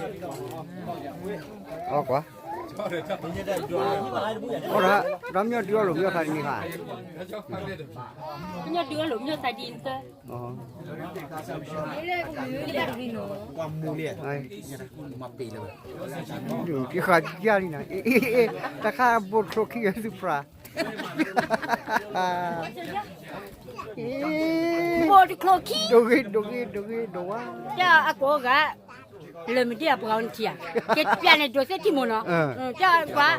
အီကွၢ်, အီဒီး, ဒီးမ့ၢ်ဒုးအီၣ်လိာ်မ့ၢ်အီၣ်သးဒ်န့ၣ်ဘၣ်, မ့ၢ်ဒုးအီၣ်လိာ်မ့ၢ်အီၣ်သးဒ်န့ၣ်, တဃာ်ယါလံနၤ, တခါဘိၣ်တချိုခံဂၤသုပြၢ် ဘိၣ်တချိခံ, ဒိဂ့ၤ ဒိဂ့ၤ ဒိဂ့ၤ ဒိဝါ, တၢ်အကိးဂၤ, လၢမဒံအပှၤနထံၣ်ဧါ, ကပျးန့ၣ်ဒိးသ့ၣ်ထံၣ်မ့ၢ်နီၤ, တၢ်ကွၢ်,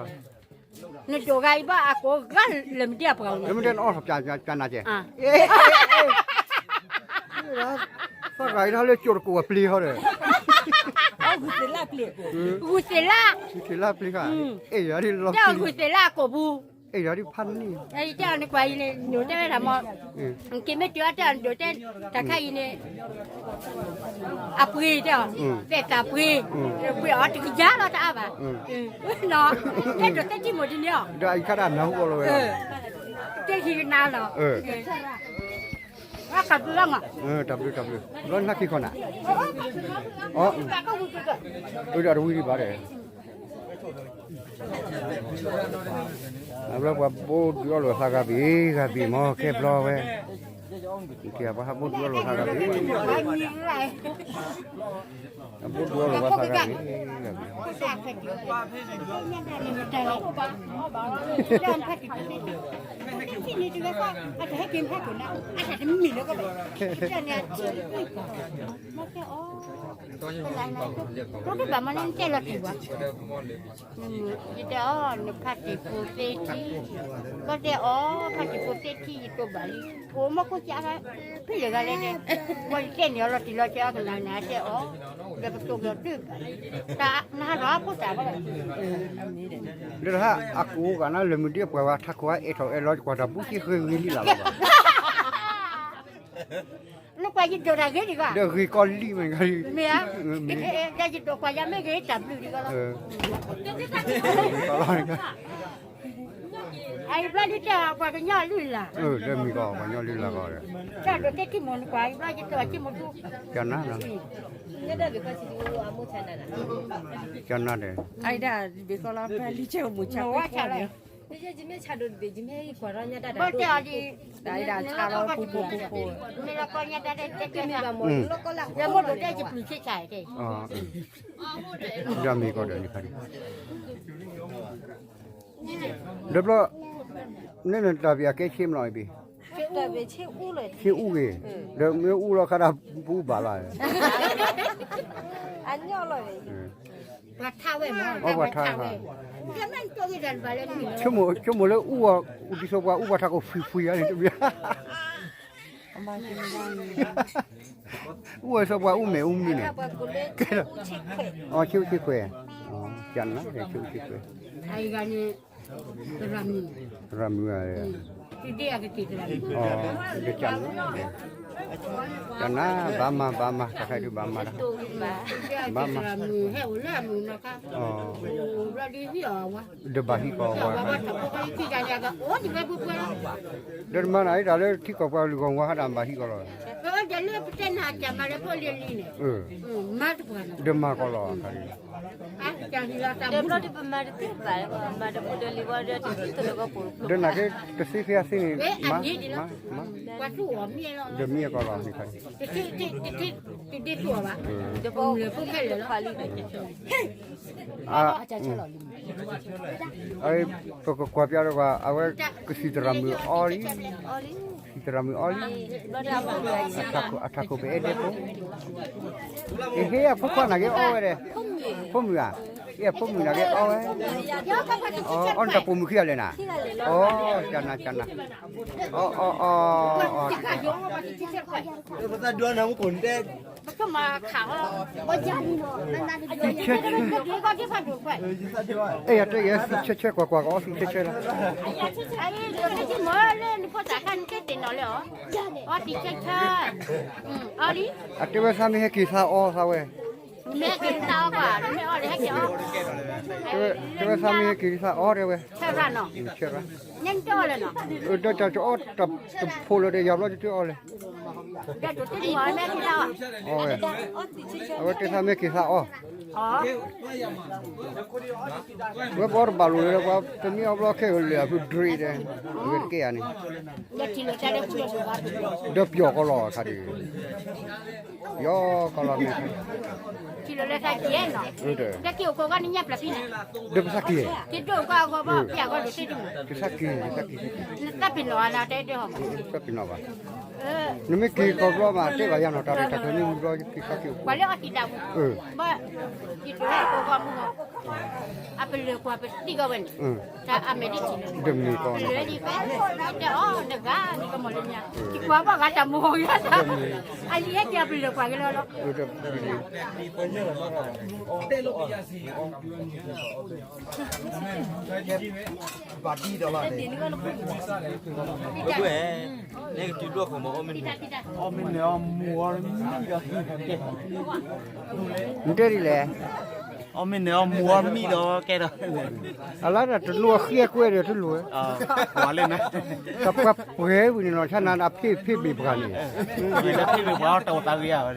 နဒိးဂၤအံၤဘၣ်အကိးဂၤလၢမဒံအပှၤ, မ့ၢ်တဲနအီၣ်ထီၣ်ပျးနၤကဲ, သးဂၤအံၤထီၣ်လၢကၠိတကိးဝဲပျ့ၤဟီဒီး, ဂုၤသ့ၣ်လၢပျ့ၤ, ဂုၤသ့ၣ်လၢ, ဂုၤသ့ၣ်လၢပျ့ၤဃာ်, အဲၣ်ယၤဒ်လီၤပျ့ၤ, ဂုၤသ့ၣ်လၢအကိာ်ပူၤ အဲၣ်ယၤဒ်ဖးန့ၣ်, တၢ်နကွၢ်အံၤန့ၣ် ဒိးတဲဝဲဒၣ်မ့ၢ်, က့ၤမ့ၢ်တုၤအီၤတၢ်ဒိးတဲ, တၢ်ခါအံၤန့ၣ်, အပှ့ၤတဲအီၤ, သဲးသးပှ့ၤ, ပှ့ၤအီၤတကယၤလီၤတအါဘၣ်, တဲဒိးတဲထံၣ်မိၢ်ဒ်န့ၣ်အီၤ, ဒီးအံၤခါဒၣ်နၢ်ဟူအီၤလီၤဝဲ, တဲဟံးကနါလီၤ, တၢ်ဘျုးလီၤမး, တၢ်ဘျုးတၢ်ဘျုး, ဘျီနဟးက့ၤခီနၤ, အၢ ဒီးတဝံၤဒံးဘၣ်ဒီး အဘျီပှၤဘိၣ်ဒုးအီၣ်လိာ်သးဂၤဘ့ၣ်ဂၤဘ့ၣ်မ့ၢ်ကဲဘျီဝဲ, ပှၤဟးဘိၣ်ဒုးအီၣ်လိာ်သးဂၤဘ့ၣ်, အဘိၣ်ဒုးအီၣ်လိာ်သးဂၤဘ့ၣ်ဂၤဘ့ၣ်, ဘၣ်မနုၤတဲလီၤတံၢ်ဘၣ်, ယတဲအီၤနဖးတံၢ်ဖိသ့ထံ, ဘၣ်တဲအီၤဖးတံၢ်ဖိသ့ထံယတိၢ်ဘၣ်လံ, အိၣ်မ့ၢ်ခိၣ်စးဖဲလဲၣ်ဂၤလဲၣ်န့ၣ်, ဝဲယတဲန့ၢ်အီၤလီၤတံၢ်လီၤဆဲးအီၤကနၤနၤတဲအီၤ, ဒီးပတိၢ်ကလီၤတၢ်ဘၣ်, တၢ်နဟးထီၣ်အဖိတၢ်ဘၣ်, ဒီးတဟးအကိးဂၤနၤလၢမုၢ်ဒံအပှၤဝဲထးခိၣ်အအဲၣ်ထီၣ်အဲၣ်လီၤကွၢ်တၢ်ဘူးက့ဃ့ဂ့ၤလံလၢ်လီၤဘၣ် နကွၢ်ယဒိးတၢ်ဂ့ၤဒံးဘၣ်, ဒီးဂ့ၤကီလံမ့ၢ်ဂ့ၤ, မ့ၢ်ဧါ, ဒီးယဒိးကွၢ်ယၤမ့ၢ်ဂ့ၤတၢ်ဘျုးဒံးဘၣ်လီၤ, အံၤဘျီဒ်တဲပှၤကညီလုၢ်လၢ်, ဒီးမံၤကီးပှၤကညီလုၢ်လၢ်ကီးဒီး, တၢ်ဒိးတဲထံမိၢ်နကွၢ်အံၤဘျီယတဲအီၤထံမိၢ်ထူ, ကနၤ, ကနၤဒီး, အဒၣ်ဘ့ၣ်ကီးလီၤဖဲလံကဲမိၢ်ဆါ, ဘၣ်တဲအီၤဒ်, မ့ၢ်လီၤကီညါတၢ်တဲတဲ, ယမိၢ်ဒိးတဲယပျုၢ်ဆ့ဆါတဲ, ဒီးမံၤကီးဒီးန့ၣ်ခါဒံး, ဒီးဘျီ, န့ၣ်နတၢ်ဘ့ၣ်အကဲဆ့မနီၤအံၤဘ့ၣ်, ဆ့အူဂ့ၤ, ဒီးမ့ၢ်အူလီၤခါဒၣ်ပူဘၣ်လီၤ, ပှၤထါဝဲမး, ဆိကမိၣ်လၢအူအီၤ, ဒ်သိးပှၤအူပှၤထးခိၣ်ဖှံဖှံအါန့ၣ်တမ့ၢ်, အူဝဲစီၤပှၤအူမဲာ်အူမံၤန့ၣ်, ကဲလီၤ, ဆ့အူဆ့ခွဲး, ကနၤ, ဆ့အူဆ့ခွဲး, ရၤမုၣ်, ကနၤ, ဘၣ်မၤဘၣ်မၤ တၢ်ခါဒုးဘၣ်မၤ, ဘၣ်မၤ, ဒီးဘၣ်ဟံးကီးဝဲ, ဒီးတမၤနၤအံၤတၢ်လၢထံကီၢ်ပှၤလူၤကီၢ်ဝါဟးဒၣ်မၤဟံးကီးလီၤ, ဒီးမၤကီးလီၤ, ဒီးနာ်က့ တသ့ဖဲအသ့န့ၣ်, မၤ, မၤ, ဒီးမံအကီးလီၤ, ပကကွၢ်ပျးဒီးကွၢ် အဝဲကသံၣ်သရၣ်မုၣ်အီလံ, သံၣ်သရၣ်မုၣ်အီလံ, အထးခိၣ်ပအဲၣ်ဒဲးဖိ, ဟ့ၣ်အဖိခွါနာ်က့အီဝဲဒဲး, ဖိမုၣ်ဧါ, ဟ့ၣ်အဖိမုၣ်နာ်က့အီဝဲ, အီနတၢ်ပိာ်မုၣ်ခံဂၤလဲၣ်နၤ, အီ, ကနၤ, ကနၤ, အီ, အီ, အီ, အီ, အဲၣ်ယတဲယဲသံဆဲဆဲကွၢ်ကွၢ်ကအီသံဆဲဆဲလီၤ, အတဲဝဲသးမ့ၢ်ဟဲက့ၤသးအီသးဝဲ, တဲဝဲသးမ့ၢ်ဟဲက့ၤသးအီတဲဝဲ, ဆဲရၣ်, ဒီးတၢ်ကအီတဖိးလၢၤဒီးယၤဘျီတတဲအီလဲၣ် အဝဲတဲသးမ့ၢ်က့ၤသးအီၣ်, ဝဲပအီၣ်တဘၣ်လိာ်လၢပှၤ တမ့ၢ်အီၣ်ဘျီခဲအံၤလၢအဖုဒြံဒဲး, ဝဲတကဲဧါန့ၣ်, ဒီးပယီၤကီၢ်လီၤခါဒံး, ပယီၤကီၢ်လီၤမ့ၢ် ဒီးပသးက့ၤ, ကသးက့ၤ, ကသးက့ၤဘၣ်, နမ့ၢ်က့ၤကီၢ်ဘျီမး တဲဘၣ်ယၤနီၤ တၢ်ရဲၣ်တၢ်ကျဲၤမ့ၢ်ဝံၤဘျီ ကသးက့ၤအိၣ်, ပှၤလၢအီၣ်တံၢ်တၢ်ပူၤ, ဘၣ်, အပလၢၤကွၢ်ပတံၢ်ကီဝဲန့ၣ်, တၢ်အမဲာ်ဒ်ထံၣ်လၢ, တမ့ၢ်ကီၢ်, ပလၢၤဒ်ဖဲ, တဲအီၤတဂၤန့ၣ်ကမီၤလၢညါ, ယကွၢ်ဘၣ်ဂၤတၢ်မူအီၤယၤ, အလံၤဟဲက့ၤအပလၢၤကွၢ်က့ၤလီၤလီၤ ဘၣ်ဒံးဒီးလီၤန့ၣ်, အီၣ်မ့ၢ်န့ၣ်အီၣ်မူအီၣ်မံဒီး, နတဲဒ်လဲၣ်, အီၣ်မ့ၢ်န့ၣ်အီၣ်မူအီၣ်မံဒီးကဲဒီး, အလါတၢ်တလိၣ်အဃံအကွဲဒီးတလိၣ်, တၢ်ပှၤပှဲၤဝံၤန့ၣ်လီၤ ဆၣ်နၤအဖ့ၣ်ဖ့ၣ်ဘ့ၣ်ပှၤန့ၣ်,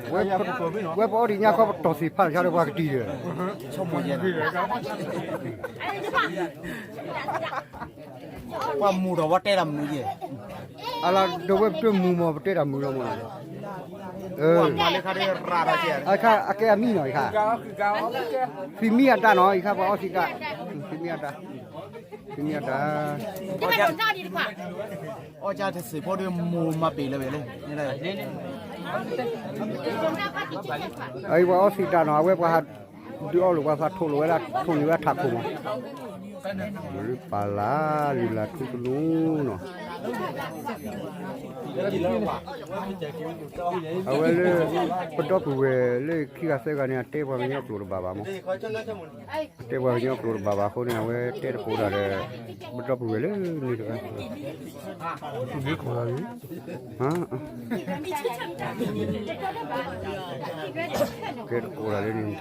ဝဲပအီၣ်ဒံးညါခီပတီၢ်သ့ၣ်ဖးလၢဆါဒီးပှၤကတံၢ်ဒီး ပှၤမူဒီးဝဲတဲတၢ်မနုၤယဲၢ်, အလါဒီးဝဲပတမူမး ပတဲတၢ်မနုၤလီၤမး, အခါအကဲအမံနီၤ အခါ, သံမံအတၢ်နီၤ အခါပှၤအီၣ်သံတၢ်, သံမံအတၢ်, သံမံအတၢ်, အီၣ်ကၢ်တစံးဖိဒီးမူမၤပ့ၤလၢဝဲလဲၣ်, အံၤပှၤအီၣ်သံတၢ်နီၤ အဝဲပှၤဟး ဒုးအီၣ်လိာ်ပှၤသးထိၣ်လိာ်ဝဲဒၣ် ထိၣ်န့ၢ်ဝဲဒၣ်ထးခိၣ်မး, လၢပာ်လၢ်လံာ်လၢ်ထူသနူနီၤ, အဝဲလၢ ပဒီပုၢ်ဝဲၢ်လၢခံဂၤသၢဂၤန့ၣ် အတဲပှၤကညီကျိာ်တဘၣ်ဘၣ်မး, အတဲပှၤကညီကျိာ်တဘၣ်ဘၣ်အဃိန့ၣ် အဝဲတဲတကိးတၢ်ဒီး ပဒီပုၢ်ဝဲၢ်လၢန့ၣ်တဂၤ ကဲတကိးတၢ်လၢန့ၣ်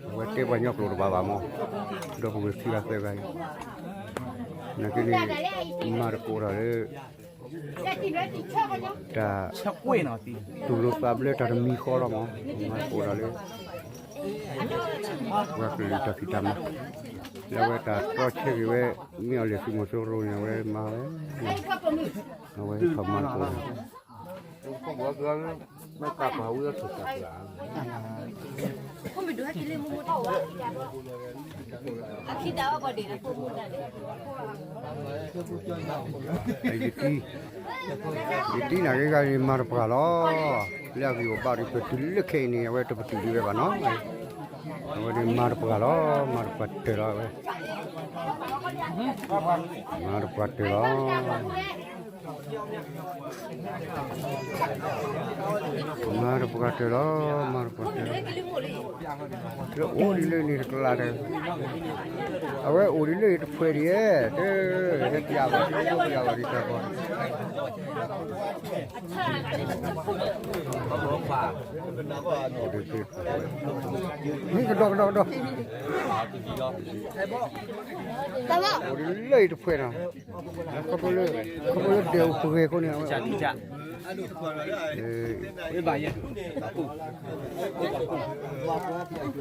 အဝဲတဲပှၤကညီကျိာ်တဘၣ်ဘၣ်မး, ဒီပုၢ်ဝဲၢ်ခံဂၤသၢဂၤအံၤ, နာ်က့န့ၣ် မၤတကိးတၢ်လၢ တၢ် သူၣ်လိၤသးဘျၢတၢ်တမံၤဃီလီၤမး, မၤတကိးတၢ်လၢ ပှၤကလုာ်တၢ်ဖံးတၢ်မၤ, လၢအဝဲတၢ်တြီဆၢက့ၤဝဲ မ့ၢ်အီၤလဲၤသုးမီၤစိရိၤန့ၣ် အဝဲမၤဝဲ, အဝဲထီၣ်မၤတကိးတၢ် ယတံ ယတံနာ်က့ဂၤန့ၣ် မၤတပှၢ်လီၤ, လၢအဂံၢ်အဘါဒ်ပတုၤလၢခဲအံၤန့ၣ် အဝဲတပတုာ်ဒံးဝဲဘၣ်နီၤ, အဝဲန့ၣ်မၤတပှၢ်လီၤ, မၤတပှၢ်တၢၢ်လီၤဝဲ, မၤတပှၢ်တၢၢ်လီၤ. မၤတပှၢ်တၢၢ်လီၤ, မၤတပှၢ်တၢၢ်လီၤ. လၢအိၣ်ဒ်လၢန့ၣ်တကျါဒီး, အဝဲအိၣ်ဒ်လၢတဖှဲးဒံးဧဲ, တဟဲပျးဘၣ်, တဟဲပျးဘၣ်ဒံးတၢ်ဘီ, မ့ၢ်ကဒီးကဒီးကဒီး, အိၣ်ဒ်လၢတဖှဲးနီ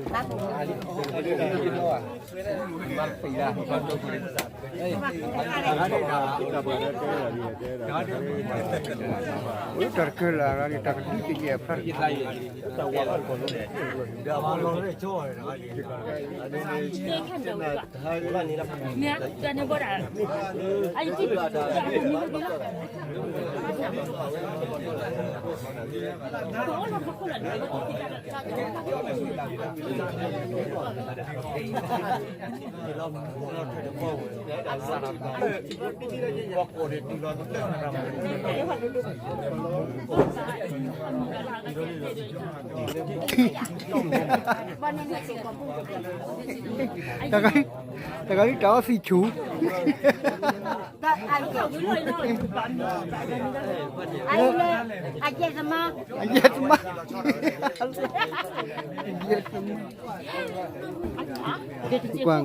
ၤ, ခီဖျိလၢဒဲးအိၣ်ပှဲၤအဃိန့ၣ်, တၢ်တကၢလၢ်ဂၤန့ၣ် တၢ်ကဒုးကယဲၢ်အဖျါတက့ၢ်. တဂၤ, တဂၤလံတၢ်အီသံးဆူၣ်, အယဲၢ်သမါ, အယဲၢ်သမါ, ကွၢ်, ကွၢ်,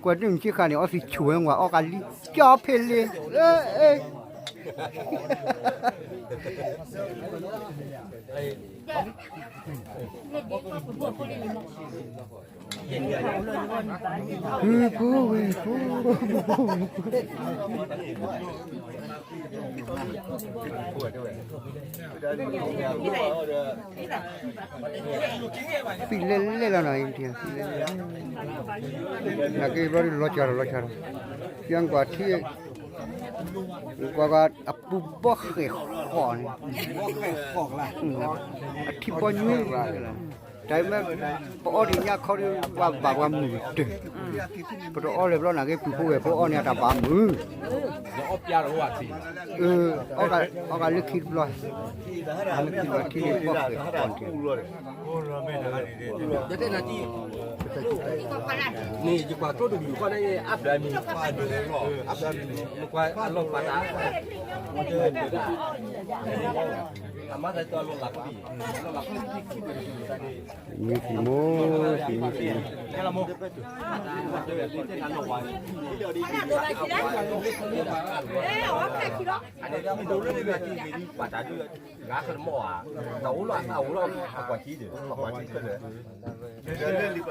ကွၢ်န့ၣ်မ့ၢ်ဆ့ခါန့ၣ် အီသံးဆူၣ်ဝဲ ကွၢ်အီၣ်ကလံ, ကၠီဖ့လ့, အဲ, ဝ့ၢ်ဖိ ဝ့ၢ်ဖိ ဝ့ၢ်ဖိ ဖံးလဲၢ်လဲၢ်လီၤနီၤ, ဖံးလဲၢ်လဲၢ်, နာ်က့ဘျီဒုးလီၤစှၤလီၤ လီၤစှၤလီၤ, ယကွၢ်ထံ ကွၢ်ကွၢ်အပူၤဘီဃဲၤဃီန့ၣ်, အထံဘီညွံဘၣ်, တၢ်မ့ၢ် ပအီဒံးညါခီဒုး ပှၤဘၣ်ပှၤမုာ်တၢၢ်, ပတအီလၢၤဘျီနာ်က့ ပူၤဖိဝဲၢ်ဖိအီန့ၣ် အတၢ်ဘၣ်မုာ်, အီကလၢခံတဘျီ, အီကလၢခံတဘျီထံန့ၣ် ဘီဃဲၤဃီန့ၣ် ယတဲနၤကံ, န့ၣ် ယကွၢ်ကျိတဘျုးဃီန့ၣ် အဘျါမံၤ, နကွၢ်အလီၤပာ်တၢ်, အမၤသးတလီၤလးကဘံၣ်, လီၤလးကဘံၣ်, မ့ၢ်သံမိၢ်, သံမိၢ်, သံမိၢ်, အန့ၣ်ဒ်မ့ၢ်ဒိလၢန့ၣ်မ့ၢ်ကံၣ်ဂ့ၤဒ်ပာ်တၢ်ဒုး, ဂၤဃၢၤတမီၢ်ဧါ, တၢ်အိၣ်လီၤအသးအိၣ်လီၤ အကွၢ်ထံဒီး အကွၢ်ထံခဲလၢာ်,